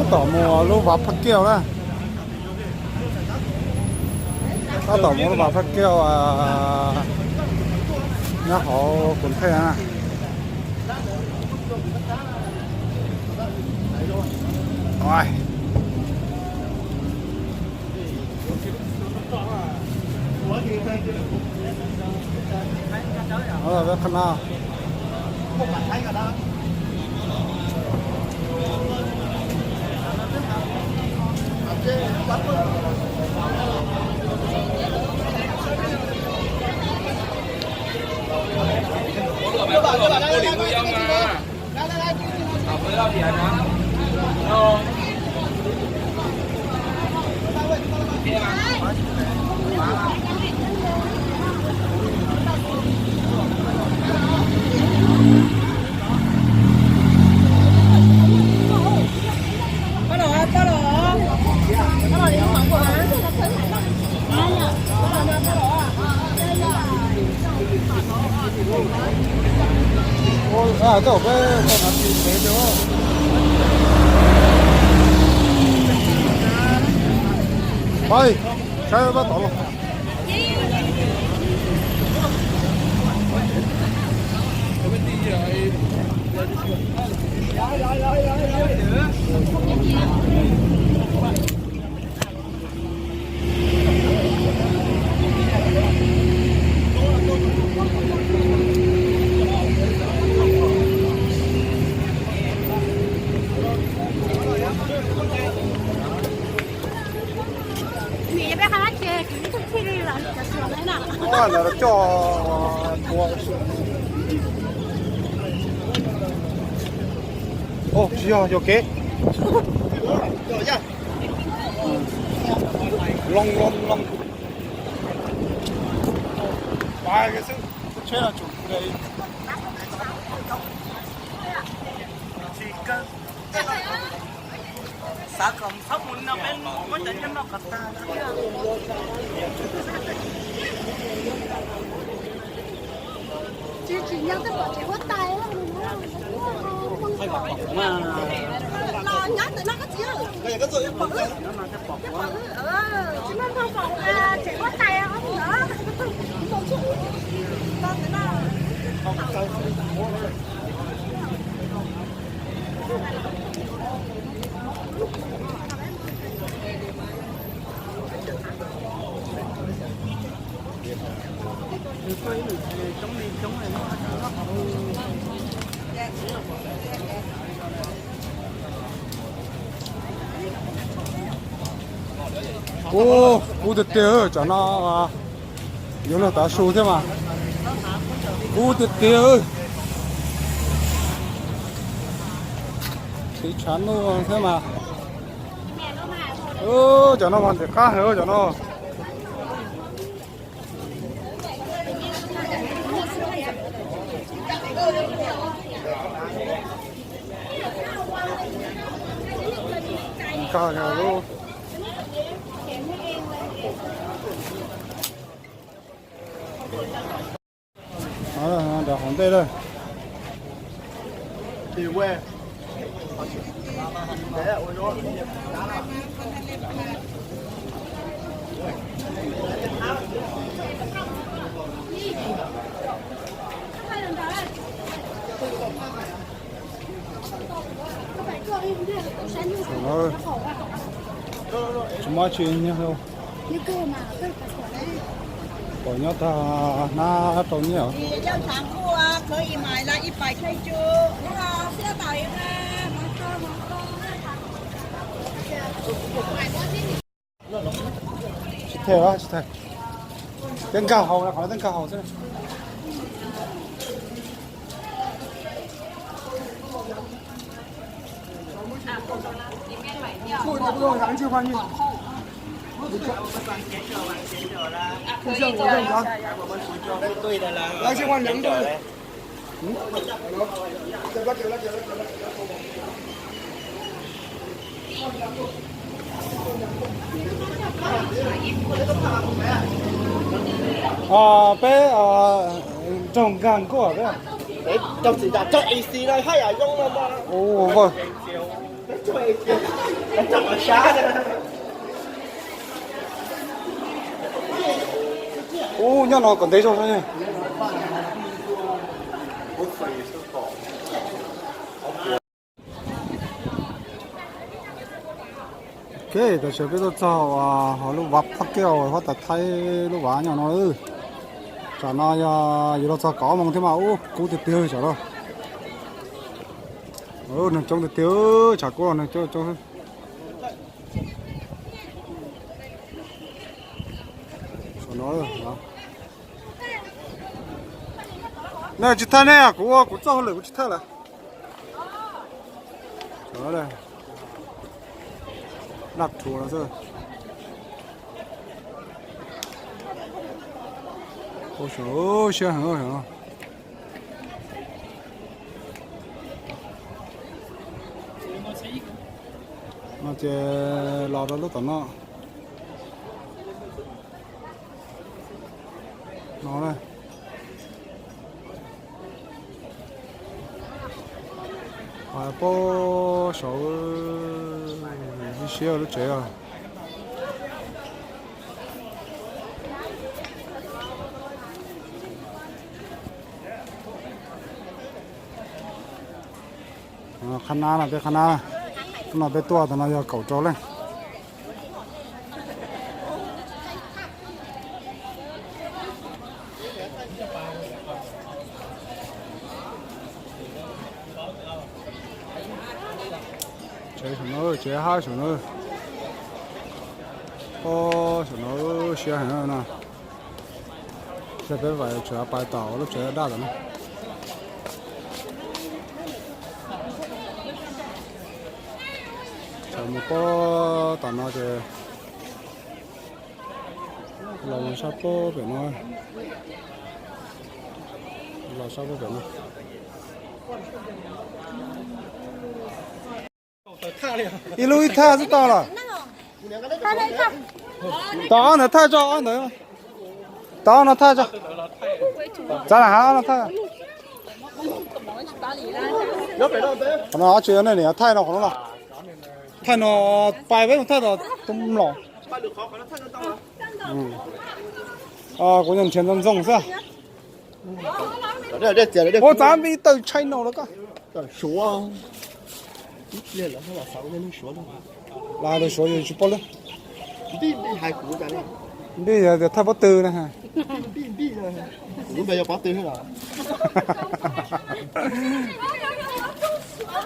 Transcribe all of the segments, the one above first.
Tom mus lub Vaj Phaj Kiaj na. Tab tom mus lub Vaj Phaj Kiaj nyob hauv Kuv Thej na. Ua, a, coj peb tau nav tis ntev tiag. Pab, saib pab tod los. Ntawd coj tua. Ov, tsis yog, yog kev. Loo, loo, loo. Xwb, tsheb no tsum nqes. Xav kom txhob mus no peb muab cov nyob noj kom tag. Tsis tsim nyog tej pom tseem huab tais los nyob ntawm no koj txiv. Tsis muaj npog pom tseem huab tais os. Kub, kub tiag tiag cov no. Yuav luag tav su thiab mas. Kub tiag tiag. Tiv tshav ntuj thiab mas. Cov no mas ntxim qab heev cov no. Nrog hauv ntej lawm. Tsis muaj tsi nyiaj. Pom nyob tag hnab rau nyiaj. Tsis them, tsis them. Tej nkag hauv, qhov no tej nkag hauv xwb. Peb raug nkag nkuaj peb. Ua, Ub, nyob no kom ntev zog. Ok, tam sim peb tuaj txog hauv lub vav phab keb, huab tais Thaib lub vav nyob no. Tsam no yog yuav los txog kaum ob moos thiab mas ub kub tiag tiag tsam no. Neeg coob tiag tiag, tshav kub los neeg coob coob. Nej tsis thaij ne, kuv ua kuv txoj hauj lwm kuv tsis thaij lawm. Daj rhuav no xwb. Ua siab heev. No ces los rau lub tom no. No, pab saud, siab lub tsev os. Qhab nab no, tej qhab nab, hnub no peb tuaj tau no yog kaum rau leej. Tsev saum no, tsev hab saum no. Saum no siab heev no. Peb vam tsum pais tom lub tsev daj tom no. Tsam mus pob tom no ces los sab pob pem no. Los sab pob pem no. Ib lub ib thaj xwb tau los? Tom no thaj tso, tom no thaj tso. Txav lam hav no thaj. Qhov no tsis yog nej niam thaij no, qhov no los thaij no, pais peb mus thaij tom tus mlom. Kuv nyiam nrhiav ntxoov ntxoo xwb. Ua txav npib tawm tshai no los koj. Los suav yus tsis paub lawm. Npib yog tias thaij pob tw na.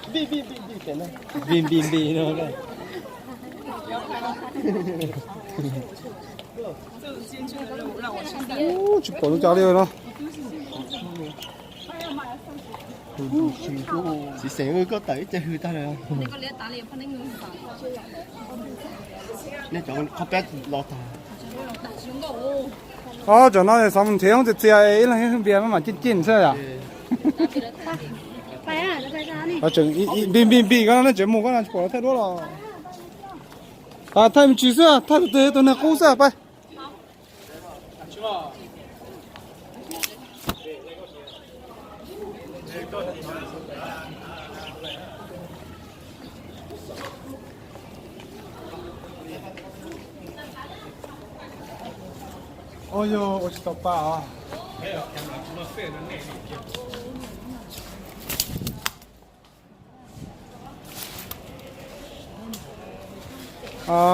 Npib npib npib no. Tsis pom lub cov li no. Txiv xeem koj tawm ib ce hws tag lawm. Nej cov qhov peb los tag. Ob, tam no xav mus nrhiav hoob txias txias ib leeg ib npias maj mam cij cij xwb yom. Tseem npij npij npij koj no, nej tseem mus koj no tsis pom thaij duab los. Thaij me ntsis xwb, thaij tus twg tus neeg qub xwb pab. Ua yog ua tsis tau pa os.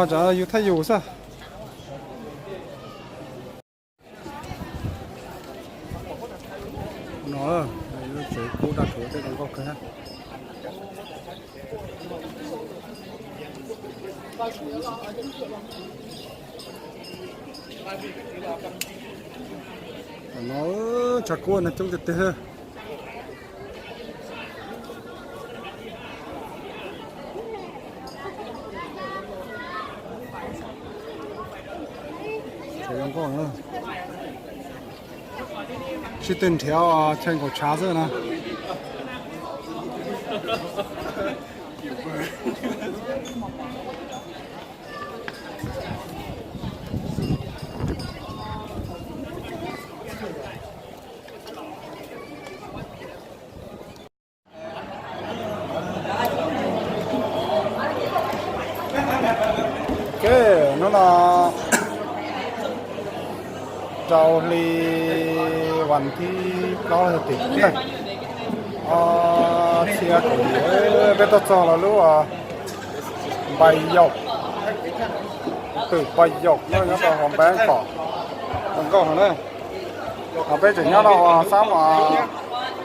Tsam yus thaij yus xwb. No, tsev kub daj rhuav tej zoo nkauj kawg. No tshav kub no coob tiag tiag. Sib tw nrhiav chaw nkaum tshav xwb na. Rau hli vas thib plaub tim neej ob txhiab kaum yim, peb tuaj txog lawm lub Npais Yaum, twm Npais Yaum nyob rau hauv Npais Kom, zoo nkauj heev na. Peb tseem nyob rau xab,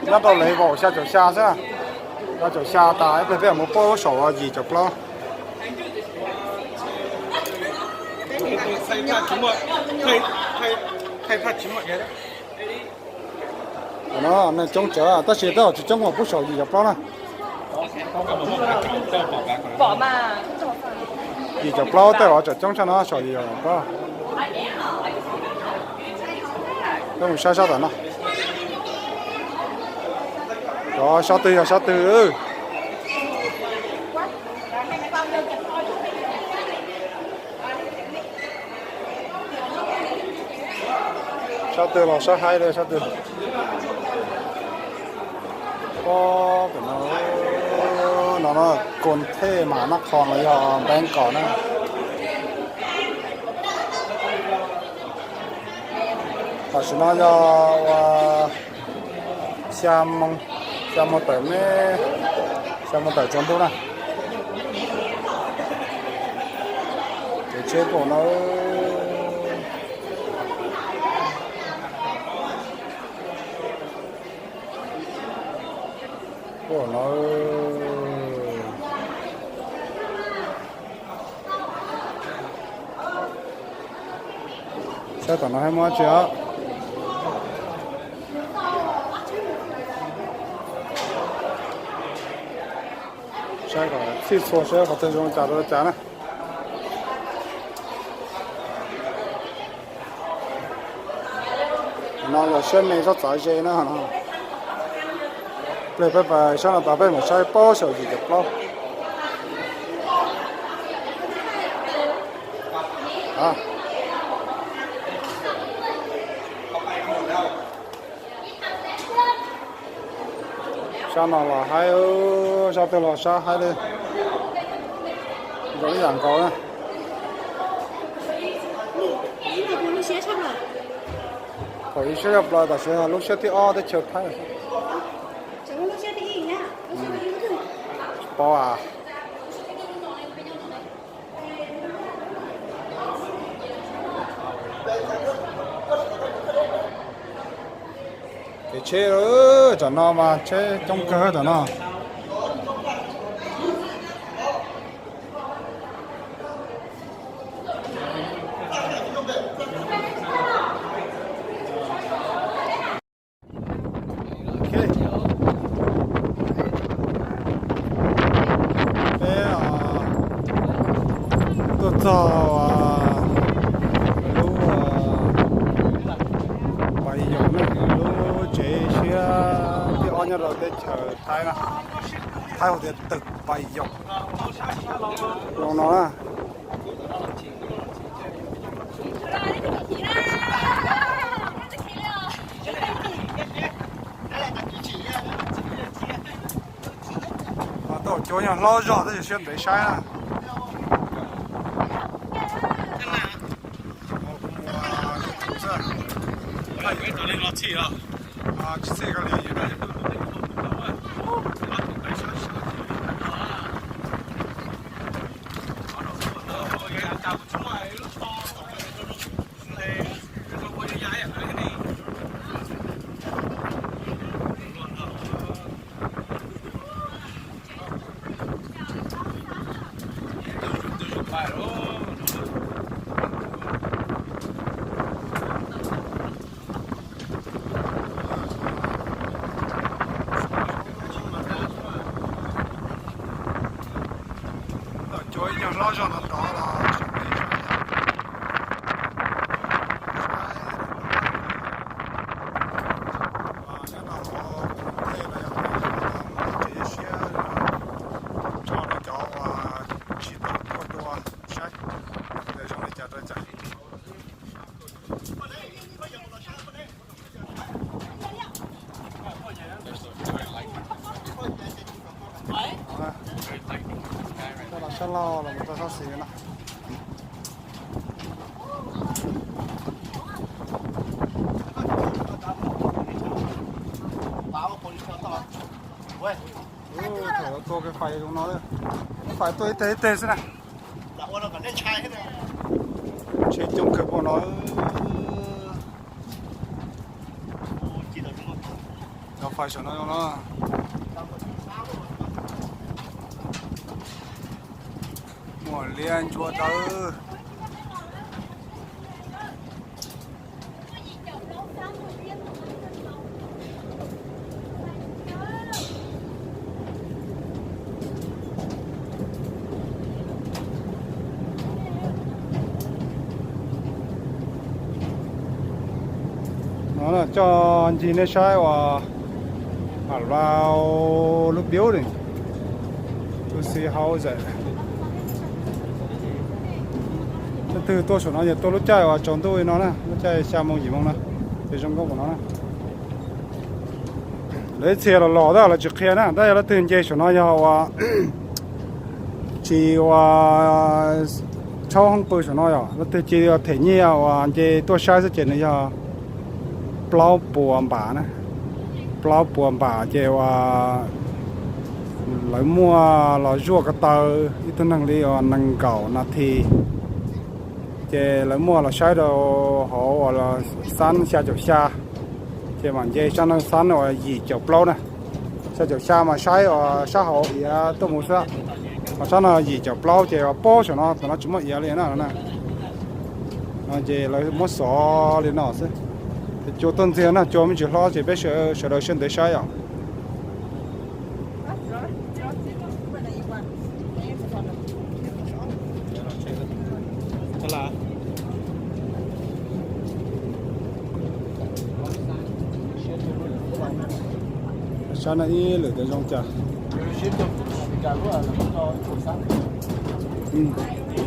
nyob rau level xya caum xya xwb, xya caum xya tas ib pliag peb yuav mus puab lub saum yim caum plaub. No neeg coob tsawv tab sis tej zaum tsis coob npaum puab saum yim caum plaub na. Yim caum plaub tej zaum tseem coob tshaj no saum yim caum plaub. Peb mus saib sab tom no. Cov sab twg yog sab twg. Sab twg los sab haib li sab twg. Pem no, no no, Kos Thej Mas Nab Qhos los yog Npais Kom na. Tam sim no yog ua xya moo, xya moo tawm me, xya moo tawm tsaus ntuj na. Kev tsheb pem no, pem no. Saib tom no hais muaj tsi os. Saib kom txhij txhua saib qhov twg zoo cas rau cas na. No yog siab me txhob txav ze na no. Pliag peb pas sab no tas peb mus saib puab saum yim caum plaub. Sab no los haib, sab twg los sab haib li. Zoo ib yam nkaus na. Thaum ub siab zog plaws tam sim no lub siab thib ob teb chaws Thaib. Tsis paub a. Kev tsheb tam no mas tsheb coob kawg tam no. Peb tuaj txog lub Npais Yaum, lub tsev siab thib ob nyob rau teb chaws Thaib na. Thaib hu tias twm Npais Yaum. Zoo no na. Tau cuab nyuag hlob zog tab sis siab ntev saib na. Tau cuab ib nyuag hlob zog no rov los saib, nyob rau hauv Kos Thej los yog tsev siab tso rau cov uas tsis tau tuaj dua saib tias zoo li cas rau cas. Los sab laug los mus rau sab xis no. Thaum tua kev fais zoo no, kev fais tuaj ib teg ib teg xwb na. Tsheb coob kawg pab no. Cov fais saum no zoo no. Muaj liab ntsuab dawb. No coj ncig nej saib uas a lau lub building, lub sea house. Leej twg tuaj saum no yog tuaj lub caij uas tsaus ntuj li no na, lub caij xya moo yim moo na, ces zoo nkauj npaum no na. Lawv ib txhia los los tab lawv tsis qhia na, tab yog leej twg nce saum no yog uas tsis ua tshauv hoob pw saum no yom, leej twg cia li them nyiaj uas nce tuaj saib xwb ces nws yog plaub puas npam na, plaub puas npam ces uas lawv muaj los zuaj ko taw ib tug neeg li uas nees nkaum nas this, ces lawv muaj los saib rau hauv uas xab xya caum xya, ces mam nce sab no xab uas yim caum plaub na. Xya caum xya mas saib uas sab hauv iav tuaj mus xwb, mas sab no yim caum plaub ces uas pob saum no tam no tsis muaj iav li na. No ces lawv muab xov li no xwb. Cua tuaj ntxiag na, cua me ntsis hlob ces peb sawv daws siab ntev saib yom. Sab no ib lwm tias zoo cas.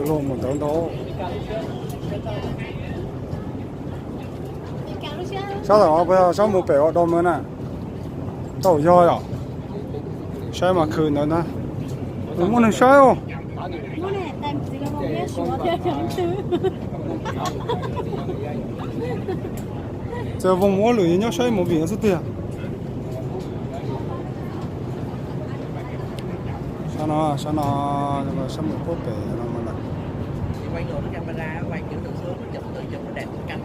Luag mus ntawd ntau. Sab tam no puas yog sab mus pem ua doo na? Tau yog yom. Saib mas khwv ntawd ntag. Muaj neeg saib os. Txawm voos ua lwm nyob saib movie xwb tiag. Sab no, sab no, sab mus puag pem no lawm.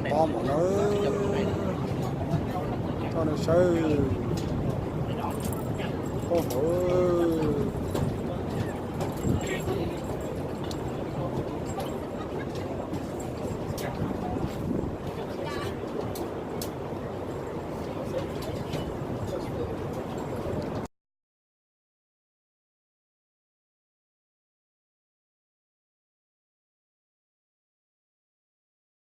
Tob npaum no, koj saib, tob hauv.